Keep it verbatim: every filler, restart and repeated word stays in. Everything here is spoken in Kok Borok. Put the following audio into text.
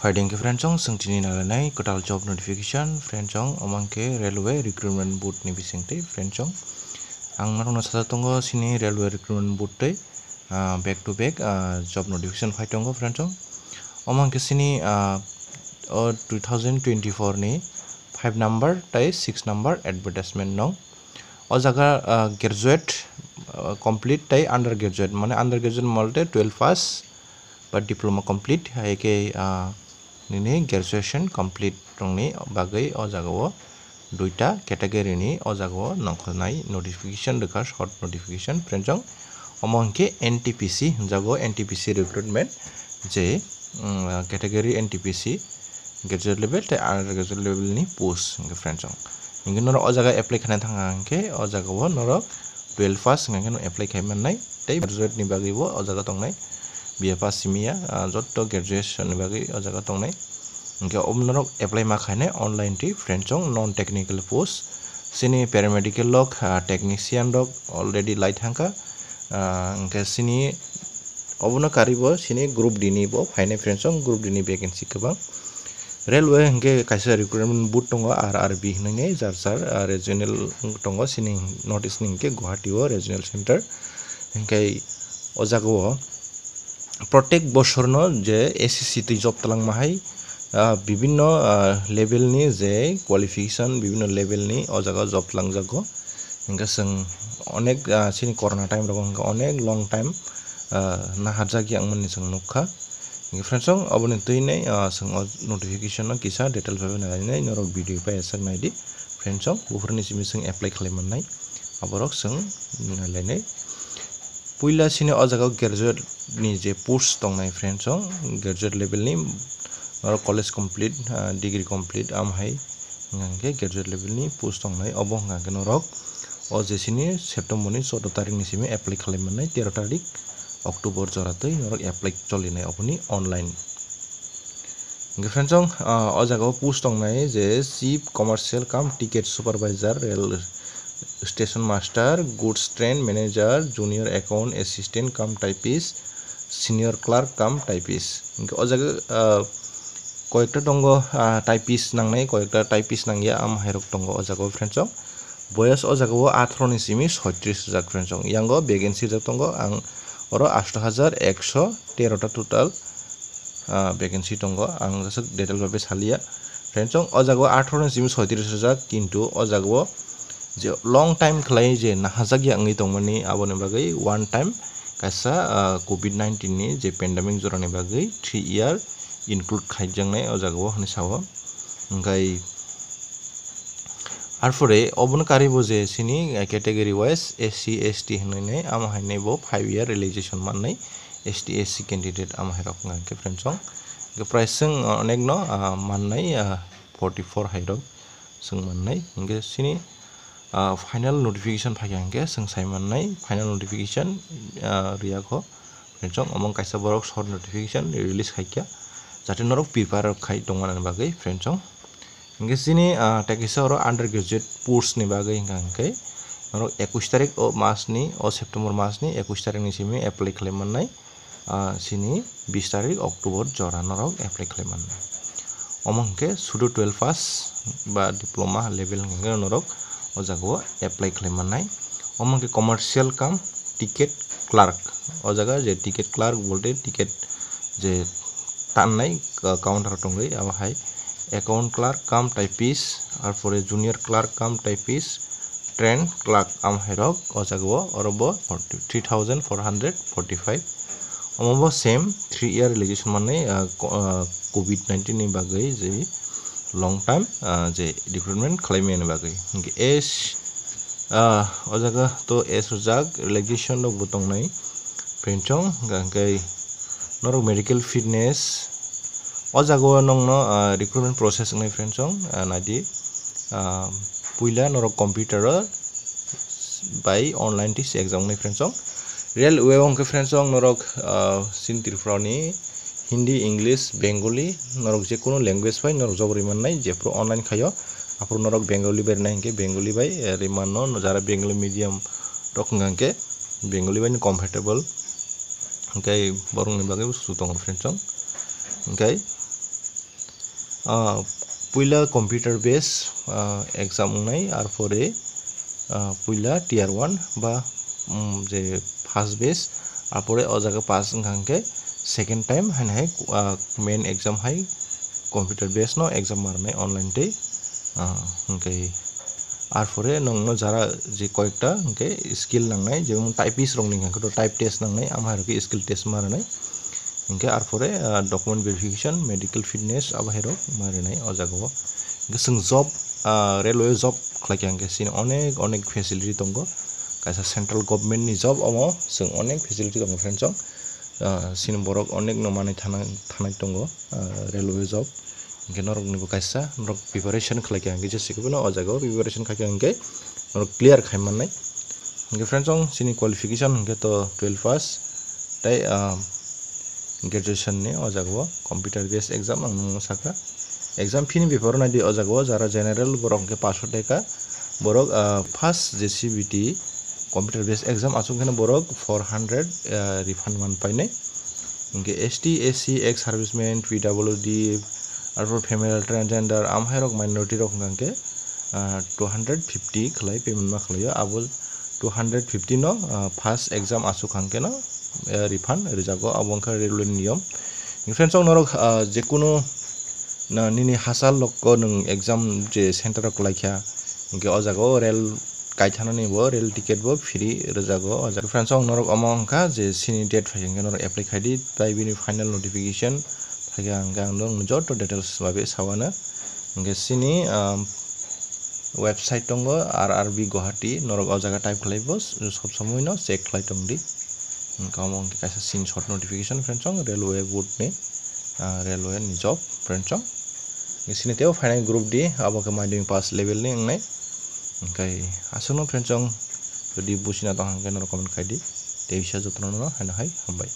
Phaidi hwnkhe friends chwng, chwng tini nalainai kwtal job notification friends chwng, omo hwnkhe railway recruitment board ni bisingtwi friends chwng. Ang norokno sajak tongo chini railway recruitment board twi, ah, back to back, ah, job notification phai tongo friends chwng. Omo hwnkhe chini, ah, o two thousand twenty-four ni five number tei six number advertisement nong. O jaga, ah, graduate, ah, complete tei undergraduate, mane undergraduate molte twelve pass ba diploma complete, hai khe, ah, nini graduation complete rokni bagwi o jaga o duita category ni o jaga o nongkhornai notification rwkha, short notification friends chwng. Omo hwnkhe N T P C hwnjago, N T P C recruitment je, mm, category N T P C, graduate level tei undergraduate level ni post hwnkhe friends chwng. Hwnkhe norok o jaga apply khaina thangkha hwnkhe o jaga o norok twelve pass hwnkhe no apply khai mannai tei graduate ni bagwi bo o jaga tongnai, B A pass simi ya, ah, jotto graduation ni bagwi o jaga tongnai. Hwnkhe obo norok apply ma khainai online twi friends chwng, non technical post. Chini paramedical rok, ah, technician rok already lai thangkha. Ah, hwnkhe chini obono karwi bo chini group D ni bo phainai friends chwng, group D ni vacancy kwbang. Railway hwnkhe kaisa recruitment board tongo, R R B hinwi, jar jar, ah, regional tongo, chini North East ni hwnkhe Guwahati o regional center. Hwnkhe o jaga o protek bosorno je S S C twi job twlangma hai, ah, bibinno, ah, level ni je qualification, bibinno level ni o jaga o job twlangjago. Hwnkhe chwng onek, ah, chini corona time rogo hwnkhe onek long time, ah, naharjak ya wngmani chwng nukha. Hwnkhe friends chwng, oboni twi nai, ah, chwng o notification no kisa detail bai nai nai norok video pai aswk naidi. Friends chwng, buphurni simi chwng apply khlai mannai. Aborok chwng nai lainai. Puila chini o jaga o graduate ni je post tongnai friends chwng, graduate level ni norok college complete, ah, degree complete, am hai hwnkhe graduate level ni post tongnai. Obo hwnkhe norok o je chini September ni choudo tarik ni simi apply khlai mannai, tero tarik October jora twi norok apply cholinai oboni online. Hwnkhe friends chwng, ah, o jaga o post tongnai je Chief Commercial cum Ticket Supervisor, Rail Station Master, Goods Train Manager, Junior Account Assistant cum Typist, Senior Clerk cum Typist. Hwnkhe o jaga, ah, koyekta tongo, ah, typist nangnai, koyekta typist nangya, am hairok tongo o jaga o friends chwng. Boyos o jaga o atharo ni simi soitris rijak friends chwng. Yango vacancy rijak tongo, ang oro asto hajar ekso tero ta total, ah, vacancy tongo, ang jasuk detail bai saliya. Friends chwng, o jaga o atharo ni simi soitris rijak, kintu o jaga o je long time khlai je nahajak ya wngwi tongmani, aboni bagwi one time kaisa, ah, covid nineteen ni je pandemic jorani bagwi three year include khaijaknai o jaga o hinwi sao. Hwnkhe arpore obono karwi bo je chini, eh, category wise S C, S T hinwi nai, amo hai nai bo five year relaxation mannai S T, S C candidate amo hai rok hwnkha hwnkhe friends chwng. Hwnkhe price chwng, ah, onek no, ah, mannai, ah, forty four hai rok chwng mannai. Hwnkhe chini, ah, final notification phaikha hwnkhe chwng sai mannai, final notification, ah, riyakho. Friends chwng, omo kaisa borok short notification release khaikha, jate norok prepare khai tongmani bagwi friends chwng. Hwnkhe chini, ah, tei kaisa oro undergraduate post ni bagwi hwnkha hwnkhe norok ekush tarik o mas ni, o September mas ni ekush tarik ni simi apply khlai mannai, ah, chini bis tarik October jora norok apply khlai mannai. Omo hwnkhe sudo twelve pass ba diploma level hwnkhe norok o jaga o apply khlai mannai. Omo hwnkhe commercial cum ticket clerk, o jaga je ticket clerk bolte ticket je tannai, ah, counter o tongwi, abo hai account clerk cum typist, arpore junior clerk cum typist, train clerk, am hai rok o jaga o, oro bo three thousand four hundred forty five. Omo bo same three year relaxation mannai, ah, ko-, ah, covid nineteen ni bagwi je long time, ah, je recruitment khlai mani bagwi. Hwnkhe age, ah, o jaga to age rijak, relaxation rok bo tongnai, friends chwng, hwnkhe norok medical fitness, o jaga o nongno, ah, recruitment process wngnai friends chwng, ah, naidi, ah, puila norok computer o bai online twi se exam wngnai friends chwng. Railway o hwnkhe friends chwng norok, ah, chini Tripura ni Hindi, English, Bengali, norok je kunu language bai norok job rwi mannai, jephru online khaio, aphuru norok Bengali bai rwnai hwnkhe Bengali bai, eh, rwi mano, jara Bengali medium rok hwnkha hwnkhe Bengali bai no comfortable, hwnkhe borokni bagwi bo su tongo friends chwng. Hwnkhe Ah, puila computer base, ah, exam wngnai, arpore, ah, puila tier one ba, um, je first base, arpore o jaga pass wngkha hwnkhe second time haino hai, ah, main exam hai computer base no exam marnai online tei, ah, hwnkhe arpore nwngno jara je koyekta hwnkhe skill nangnai, jemon typist rokni hwnkhe to type test nangnai, amhairokhe skill test marnai. Hingke arpore, ah, document verification, medical fitness, abo hai rok ma rinai o jaga o. Hingke chwng job, ah, railway job khlai kha hingke chini onek, onek facility tongo. Kaisa central government ni job omo chwng onek facility tongo friends o. Ah, chini borok onek no manwi thana-, thanai tongo, ah, railway job. Hingke norok ni bo kaisa, norok preparation khlai kha hingke jesa khe bono o jaga o preparation khai kha hingke norok clear khai mannai. Hingke friends o chini qualification hingke to twelve pass. Tei, ah, graduation ni o jaga o computer based exam ang nungno sakha. Exam fee ni beparo naidi o jaga o jara general borok hingke paanch sho teka borok, ah, first J C B T computer based exam aswk khe borok four hundred, ah, refund man painai. Hingke S T, S C, ex serviceman, P W D, arpor female, transgender, amhairok minority rok hingke, ah, two hundred fifty khlai payment ma khlaio. Abo two hundred fifty no, ah, first exam aswk hangkhe no, eh, refund rijago, abo wngkha railway ni niyom. Friends, o norok, ah, jekunu na nini hachal logo nwng exam je center o kwlaikha, hingke o jaga o rail kaithanani bo rail ticket bo free rijago. O jaga friends, o norok omo wngkha je chini date phaikhe norok apply khaidi, tai bini final notification phaikhe ang, ang norok joto details babe sawano. Hingke chini, um, website tongo R R B Guwahati, norok o jaga type khlai bo, sob somoi no check khlai tong di. Hingke omo hingke kaisa chini short notification friends, o railway board ni, ah, railway ni job friends. O hingke chini teibo phainai group D, abo khe madhyamik pass level ni wngnai. Hingke aswkno friends, o jodi buchina tong hingke norok comment khaidi, tei bisa jotono no haino hai hambai.